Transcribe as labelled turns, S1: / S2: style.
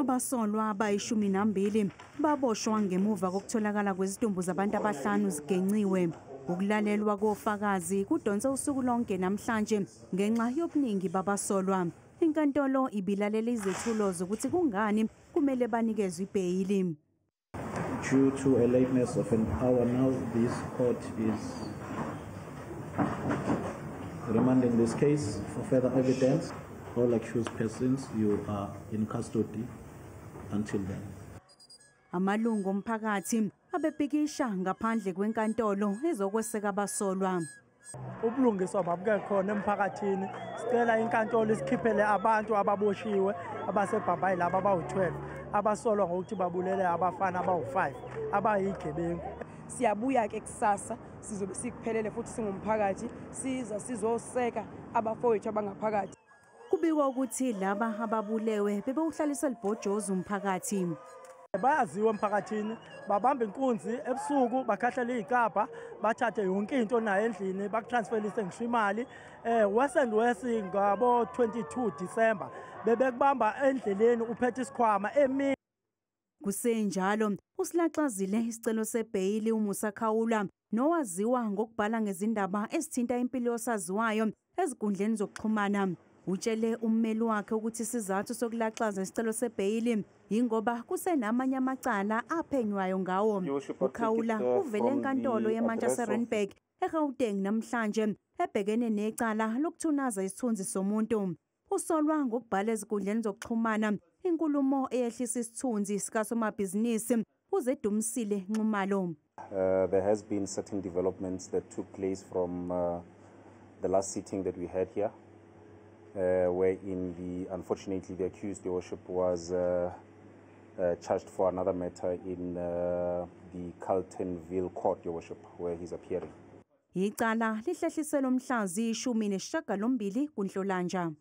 S1: Abasolwa abayi-12 baboshwa ngemuva kokutholakala kwezidumbu zabantu abahlanu zigenciwe. Ukulalelwa kofakazi kudonse usuku lonke namhlanje ngenxa yobuningi babasolwa. Inkantolo ibilalela izethulo zokuthi kungani kumele banikezwe ibheyili.
S2: Due to a lateness of an hour now, this court is remanding this case for further evidence. All accused persons, you are in custody until then.
S1: Amalungu omphakathi abebhikisha ngaphandle kwenkantolo ezokweseka abasolwa.
S3: Ubulungiswa babuke khona emphakathini. Sicela inkantolo isikhiphele abantu ababoshiwe abaseBhambayi laba abawu-12 abasolwa ngokuthi babulele abafana abawu-5 abayigebengu.
S4: Siyabuya ke kusasa, sizobe sikuphelele futhi singumphakathi, siza sizoseka abafowethu abangaphakathi.
S1: Kubikwa ukuthi laba ababulewe bebewuhlalisa libhojozi umphakathi.
S3: Bayaziwa emphakathini, babamba inkunzi ebusuku, bakhahlela iy'kabha, bathathe yonke into nayo endlini, bakutransferise ngisho imali. Worse and worse, ngabo-22 December bebekubamba endleleni uphethe isikhwama emini.
S1: Kusenjalo, usilaxazile isicelo sebheyili uMusa Khawula nowaziwa ngokubhala ngezindaba ezithinta impilo yosaziwayo ezinkundleni zokuxhumana. Utshele ummeli wakhe ukuthi isizathu sokulaxaza isicelo sebheyili yingoba kusenamanye amacala aphenywayo ngawo. UKhawula uvele enkantolo yemantshi yaseRandburg eGauteng namhlanje ebhekene necala lokuthunaza isithunzi somuntu. Usolwa ngokubhala ezinkundleni zokuxhumana inkulumo eyehlisa isithunzi sikasomabhizinisi uZedumsile Nxumalo.
S5: There has been certain developments that took place from the last sitting that we had here, wherein unfortunately the accused, Your Worship, was charged for another matter in the Carltonville court, Your Worship, where he's appearing.
S1: Icala lihlehliselwe mhla ziyi-18 kuNhlolanja.